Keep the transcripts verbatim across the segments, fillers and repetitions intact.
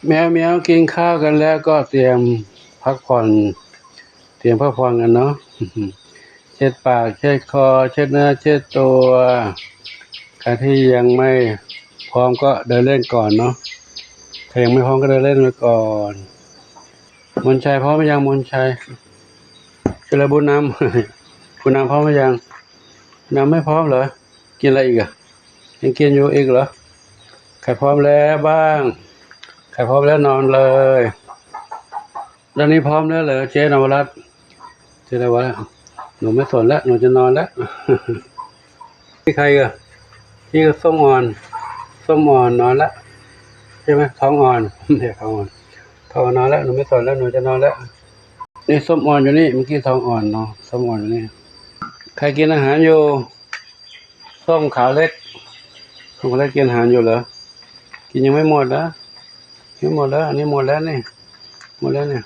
แมวแมวกินข้าวกันแล้วก็เตรียมพักผ่อน เตรียมพักผ่อนกันเนาะ เช็ดปาก เช็ดคอ เช็ดเนื้อ เช็ดตัว ใครที่ยังไม่พร้อมก็เดินเล่นก่อนเนาะ ใครยังไม่พร้อมก็เดินเล่นไปก่อน มนชัยพร้อมหรือยัง มนชัย คืออะไร บุญนำ บุญนำพร้อมหรือยัง บุญนำไม่พร้อมเหรอ กินอะไรอีกอะ ยังกินอยู่อีกเหรอ ใครพร้อมแล้วบ้าง ใครพร้อมแล้วนอนเลย ตอนนี้พร้อมแล้วเหรอ เจ๊นวรัตน์ เจ๊นวรัตน์ หนูไม่สนแล้ว หนูจะนอนแล้ว นี่ใครอ่ะ นี่ก็ส้มอ่อน ส้มอ่อนนอนแล้ว ใช่ไหม ท้องอ่อน ไม่ใช่ท้องอ่อน ท้องอ่อนนอนแล้ว หนูไม่สนแล้ว หนูจะนอนแล้ว นี่ส้มอ่อนอยู่นี่ เมื่อกี้ท้องอ่อนเนาะ ส้มอ่อนอยู่นี่ ใครกินอาหารอยู่ ส้มขาวเล็ก ส้มขาวเล็กกินอาหารอยู่เหรอ กินยังไม่หมดนะ ไม่หมดแล้ว อันนี้หมดแล้วนี่ หมดแล้วเนี่ย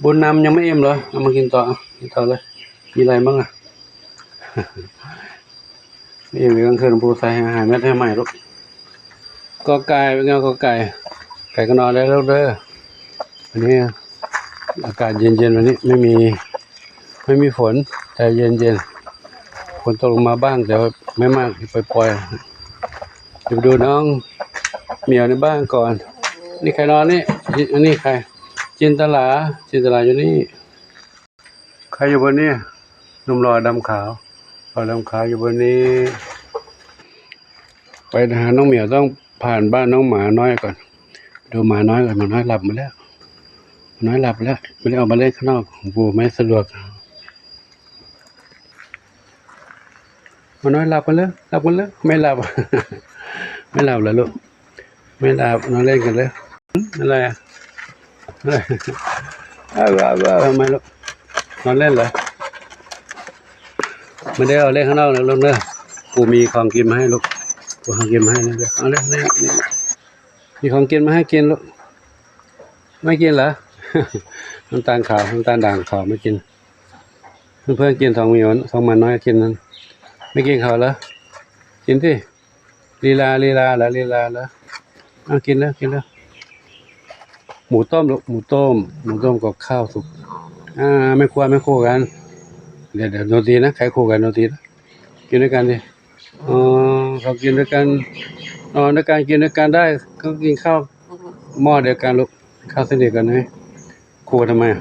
บุญนำยังไม่อิ่มเหรอ เอามากินต่อ กินต่อเลย มีอะไรบ้างอะ ไม่อิ่ม เดี๋ยวกลางคืนปู่ใส่อาหารเม็ดให้ใหม่ลูก กอไก่ เป็นไง กอไก่ ไก่ก็นอนได้แล้วเด้อ วันนี้อากาศเย็นๆ วันนี้ไม่มี ไม่มีฝน แต่เย็นๆ ฝนตกลงมาบ้าง แต่ว่าไม่มาก ปล่อยๆ เดี๋ยวไปดูน้องเหมียวในบ้านก่อน นี่ใครนอนนี่ อันนี้ใคร จินตลา จินตลาอยู่นี่ ใครอยู่บนนี้ หนุ่มหล่อดำขาว หล่อดำขาวอยู่บนนี้ ไปหาน้องเหมียวต้องผ่านบ้านน้องหมาน้อยก่อน ดูหมาน้อยก่อน หมาน้อยหลับหมดแล้ว หมาน้อยหลับแล้ว ไม่ได้ออกมาเล่นข้างนอก ปู่ไม่สะดวก หมาน้อยหลับกันเลย หลับกันเลย ไม่หลับ ไม่หลับเหรอลูก ไม่หลับ นอนเล่นกันเลย อะไรอะ อะไร เอาเอาเอาทำไมลูก นอนเล่นเหรอ ไม่ได้ออกเล่นข้างนอกนะลูกเนอะ ปู่มีของกินมาให้ลูก ปู่ของกินมาให้นะ เอาเล่นนี่นี่ มีของกินมาให้กินลูก ไม่กินเหรอ น้ำตาลขาว น้ำตาลด่างขาวไม่กิน เพื่อนๆกิน สองเหมียว สองหมาน้อยกินนั้น ไม่กินเขาเหรอ กินสิ ลีลา ลีลาเหรอ ลีลาเหรอ เอากินแล้ว กินแล้ว หมูต้มลูก หมูต้ม หมูต้มกับข้าวสุก อ่า ไม่ครัว ไม่คู่กัน เดี๋ยว เดี๋ยวดนตรีนะ ใครคู่กันดนตรีนะ กินด้วยกันดิ อ๋อ เขากินด้วยกัน นอนด้วยกัน กินด้วยกันได้ เขากินข้าวหม้อเดียวกันลูก ข้าวเส้นเดียวกันไหม คู่ทำไมอะ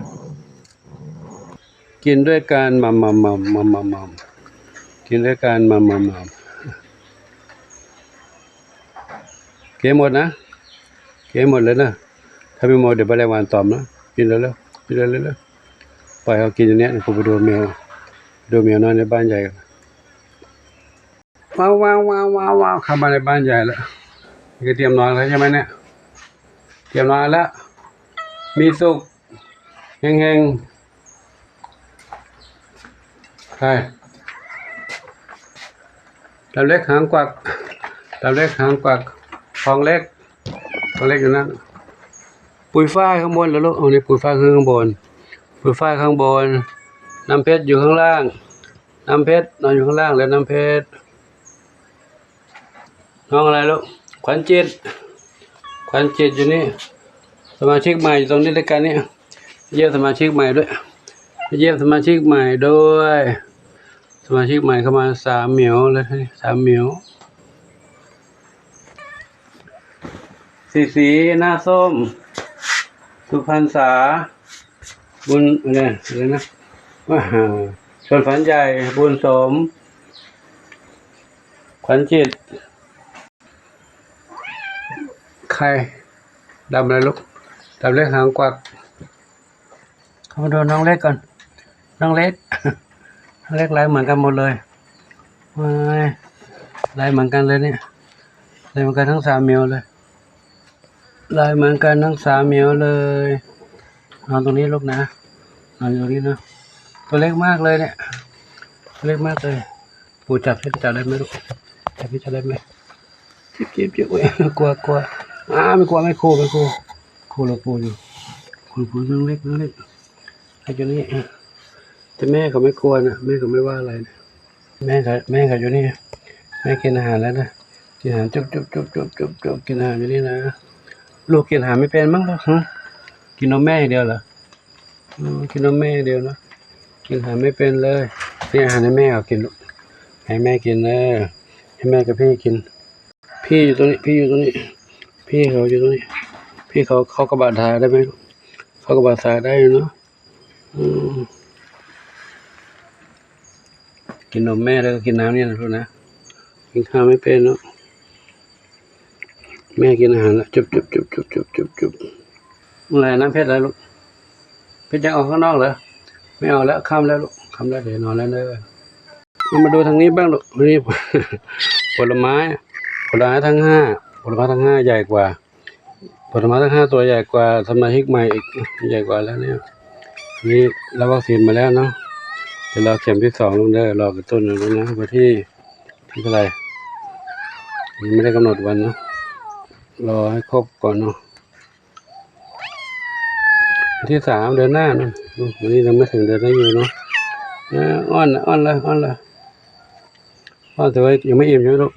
กินด้วยกัน มัม มัม มัม มัม มัม มัม กินด้วยกัน มัม มัม มัม เกหมดนะ เกหมดเลยนะ ถ้าไม่หมดเดี๋ยวแมลงวันตอมนะ กินเร็วๆ กินเร็วๆ ปล่อยเขากินอย่างเนี้ย เดี๋ยวผมไปดูแมว ดูแมวน้อยในบ้านใหญ่กัน ว้าว ว้าว ว้าว ว้าว ว้าว เข้ามาในบ้านใหญ่แล้ว นี่ก็เตรียมนอนแล้วใช่ไหมเนี่ย เตรียมนอนแล้ว มีสุข เฮงๆ ใคร ดาวเล็กหางกวัก ดาวเล็กหางกวัก ทองเล็ก ทองเล็กอยู่นั่น ปุยฝ้ายข้างบนแล้วลูก เอานี่ปุยฝ้ายข้างบน ปุยฝ้ายข้างบน น้ำเพชรอยู่ข้างล่าง น้ำเพชรนอนอยู่ข้างล่างแล้ว น้ำเพชร น้องอะไรลูก ขวัญจิต ขวัญจิตอยู่นี่ สมาชิกใหม่อยู่ตรงนี้ด้วยกันนี่ เยี่ยมสมาชิกใหม่ด้วย เยี่ยมสมาชิกใหม่ด้วย สมาชิกใหม่เข้ามา สามเหมียวเลย สามเหมียว สีสี หน้าส้ม สุพรรณษา บุญ อะไร อะไรนะ อ่า ชวนฝันใหญ่ บุญสม ขวัญจิต ใคร ดำอะไรลูก ดำเล็กหางกวัก เข้ามาดูน้องเล็กก่อน น้องเล็ก น้องเล็กลายเหมือนกันหมดเลย ว้าย ลายเหมือนกันเลยเนี่ย ลายเหมือนกันทั้งสามเหมียวเลย ลายเหมือนกันทั้งสามเหมียวเลย นอนตรงนี้ลูกนะ นอนอยู่ตรงนี้นะ ตัวเล็กมากเลยเนี่ย ตัวเล็กมากเลย ปู่จับให้ จับได้ไหมลูก จับให้ จับได้ไหม เจ็บ เจ็บ เจ็บ โอ้ย กลัว กลัว อ่า ไม่กลัว ไม่คู่ ไม่คู่ คู่เราปู่อยู่ คู่ปู่น้องเล็ก น้องเล็ก ไอ้เจ้านี่ แต่แม่เขาไม่กลัวนะ แม่เขาไม่ว่าอะไรนะ แม่เขา แม่เขาอยู่นี่ แม่กินอาหารแล้วนะ กินอาหาร จุ๊บ จุ๊บ จุ๊บ จุ๊บ จุ๊บ จุ๊บ กินอาหารอยู่นี่นะ ลูกกินอาหารไม่เป็นมั้งลูก ฮะ? กินนมแม่อย่างเดียวเหรอ? อืม กินนมแม่อย่างเดียวเนาะ กินอาหารไม่เป็นเลย นี่อาหารให้แม่เขากินลูก ให้แม่กิน เออ ให้แม่กับพี่กิน พี่อยู่ตรงนี้ พี่อยู่ตรงนี้ พี่เขาอยู่ตรงนี้ พี่เขาเข้ากระบะทรายได้ไหมลูก? เข้ากระบะทรายได้อยู่เนาะ อืม กินนมแม่แล้วก็กินน้ำเนี่ยนะลูกนะ กินข้าวไม่เป็นเนาะ แม่กินอาหารแล้ว จุบจุบจุบจุบจุบจุบจุบ อะไร น้ำเพชรอะไรลูก? เพชรยังเอาข้างนอกเหรอ? ไม่เอาแล้ว ค่ำแล้วลูก ค่ำแล้ว เดี๋ยวนอนแล้วเด้อ เอามาดูทางนี้บ้างลูก นี่ ผลไม้ ผลไม้ทั้งห้า ผลไม้ทั้งห้าใหญ่กว่า ผลไม้ทั้งห้าตัวใหญ่กว่า สมาชิกใหม่อีก ใหญ่กว่าแล้วเนี่ย นี่รับวัคซีนมาแล้วเนาะ เดี๋ยวรอเข็มที่สองลูกเด้อ รอกระตุ้นลูกนะ วันที่ ที่เท่าไหร่ ยังไม่ได้กำหนดวันเนาะ รอให้ครบก่อนเนาะ วันที่สามเดือนหน้าเนาะ อืม วันนี้ยังไม่ถึงเดือนหน้าอยู่เนาะ เออ อ้อนนะ อ้อนเลย อ้อนเลย อ้อนแต่ว่ายังไม่อิ่มใช่ไหมลูก?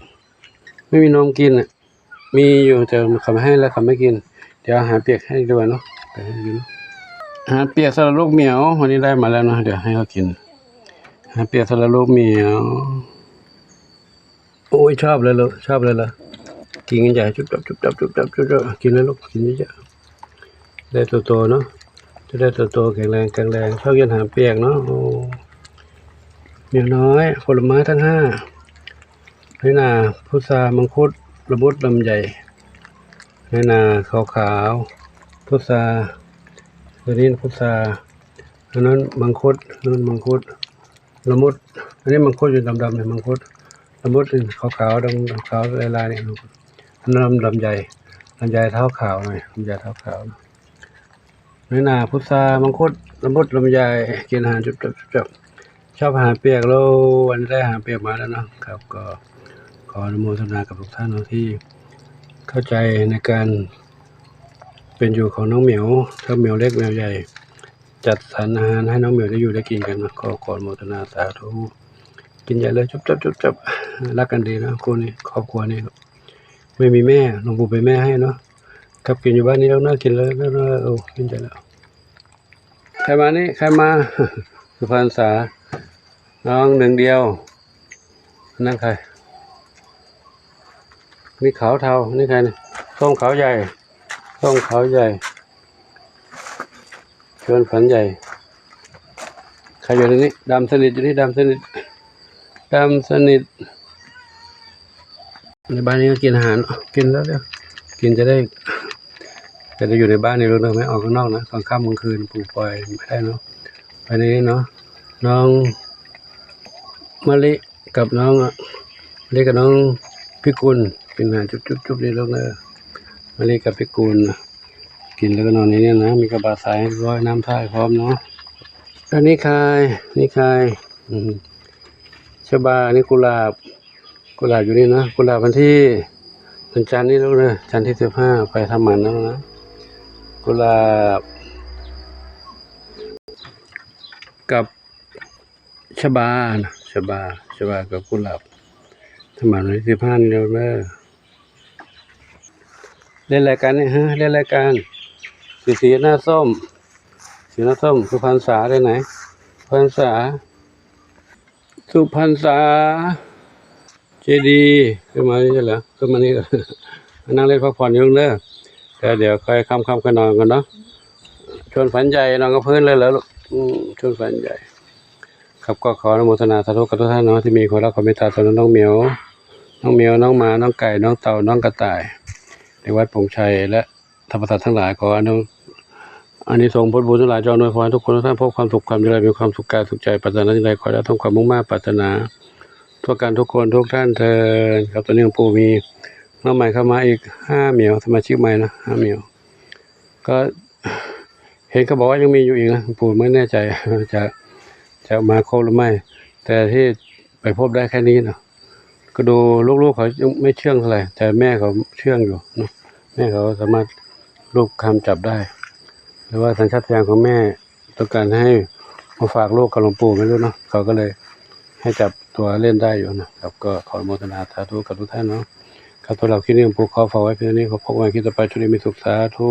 ไม่มีนมกินอ่ะ มีอยู่แต่เขาไม่ให้แล้ว เขาไม่กิน เดี๋ยวอาหารเปียกให้ดีกว่าเนาะ ไปให้กิน อาหารเปียกสำหรับลูกเหมียว วันนี้ได้มาแล้วเนาะ เดี๋ยวให้เขากิน อาหารเปียกสำหรับลูกเหมียว โอ้ย ชอบเลยลูก ชอบเลยเหรอ? กินกันใหญ่ จุ๊บจับ จุ๊บจับ จุ๊บจับ จุ๊บจับ กินเลยลูก กินเยอะๆ ได้โตๆ เนาะ จะได้โตๆ แข็งแรง แข็งแรง ชอบกินอาหารเปียกเนาะ โอ้ เหมียวน้อย ผลไม้ทั้งห้า น้อยนา พุทรา มังคุด ละมุด ลำไย น้อยนา ขาวๆ พุทรา ตัวนี้พุทรา อันนั้นมังคุด อันนั้นมังคุด ละมุด อันนี้มังคุดอยู่ดำๆ เนี่ย มังคุด ละมุดขาวๆ ดำๆ ขาวลายๆ เนี่ย อันนั้นลำไย ลำไยเท้าขาวหน่อย ลำไยเท้าขาว น้อยนา พุทรา มังคุด ละมุด ลำไย กินอาหารจุบจับจุบจับ ชอบอาหารเปียก แล้ววันนี้ได้อาหารเปียกมาแล้วเนาะครับ ก็ขออนุโมทนากับทุกท่านเนาะที่เข้าใจในการเป็นอยู่ของน้องเหมียว ทั้งเหมียวเล็กเหมียวใหญ่ จัดสรรอาหารให้น้องเหมียวได้อยู่ได้กินกันเนาะ ก็ขออนุโมทนาสาธุ กินใหญ่เลย จุบจับจุบจับ รักกันดีนะคู่นี้ ครอบครัวนี้ ไม่มีแม่ หลวงปู่เป็นแม่ให้เนาะ ครับ กินอยู่บ้านนี้แล้วนะ กินแล้ว แล้ว แล้ว โอ้ กินใหญ่แล้ว ใครมานี่ ใครมา สุพรรณษา น้องหนึ่งเดียว นั่นใคร นี่ขาวเทา นี่ใครนี่ ส้มขาวใหญ่ ส้มขาวใหญ่ ชวนฝันใหญ่ ใครอยู่ในนี้ ดำสนิท อยู่นี่ ดำสนิท ดำสนิท ในบ้านนี้ก็กินอาหาร กินแล้วเดี๋ยว กินจะได้ จะได้อยู่ในบ้านนี่ลูกเด้อ ไม่ออกข้างนอกนะ กลางค่ำกลางคืน ปู่ปล่อยไม่ได้เนาะ ไปในนี้เนาะ น้องมะลิกับน้อง มะลิกับน้องพิกุล กินอาหารจุ๊บจุ๊บจุ๊บนี่ลูกเด้อ มะลิกับพิกุล กินแล้วก็นอนในนี้นะ มีกระบะทรายให้เรียบร้อย น้ำท่าให้พร้อมเนาะ อันนี้คาย นี่คาย อืม ชบา นี่กุหลาบ กุหลาบอยู่นี่นะ กุหลาบวันที่ วันจันทร์นี่ลูกเด้อ จันทร์ที่สิบห้า ไปทำหมันแล้วนะ กุหลาบ กับชบานะ ชบา ชบากับกุหลาบ ทำหมันวันที่สิบห้านี่ลูกเด้อ เล่นอะไรกันเนี่ยฮะ เล่นอะไรกัน สี สีหน้าส้ม สีหน้าส้ม สุพรรณษา ได้ไหน สุพรรณษา สุพรรณษา เจดีย์ ขึ้นมานี่เหรอ ขึ้นมานี่เหรอ มานั่งเล่นพักผ่อนอยู่เด้อ แล้วเดี๋ยวค่อยค่ำๆ ค่อยนอนกันเนาะ ชวนฝันใหญ่ นอนกับพื้นเลยเหรอลูก อืม ชวนฝันใหญ่ ครับ ก็ขออนุโมทนาสาธุกับทุกท่านเนาะ ที่มีความรักความเมตตาต่อน้องเหมียว น้องเหมียว น้องหมา น้องไก่ น้องเต่า น้องกระต่าย ในวัดโป่งชัย และสรรพสัตว์ทั้งหลาย ขออนุ อานิสงส์ผลบุญทั้งหลายจงอำนวยพรให้ทุกคนทุกท่านพบความสุขความเจริญ มีความสุขกายสุขใจ ปรารถนาสิ่งใดขอให้ได้สมความมุ่งมา่ปรารถนา ทั่วกันทุกคนทุกท่านเทอญครับ ตอนนี้หลวงปู่มีน้องใหม่เข้ามาอีกห้าเหมียว สมาชิกใหม่นะ ห้าเหมียว ก็เห็นเขาบอกว่ายังมีอยู่อีกนะ หลวงปู่ไม่แน่ใจ จะ จะมาครบหรือไม่ แต่ที่ไปพบได้แค่นี้เนาะ ก็ดูลูกๆเขายังไม่เชื่องเท่าไหร่ แต่แม่เขาเชื่องอยู่เนาะ แม่เขาสามารถลูบคลำจับได้ หรือว่าสัญชาตญาณของแม่ต้องการให้มาฝากลูกกับหลวงปู่ไม่รู้เนาะ เขาก็เลยให้จับตัวเล่นได้อยู่นะครับ ก็ขออนุโมทนาสาธุกับทุกท่านเนาะ ครับ สำหรับคลิปนี้ผมขอฝากไว้เพียงเท่านี้ ขอพบกันใหม่คลิปต่อไป ช่วงนี้มีสุข สาธุ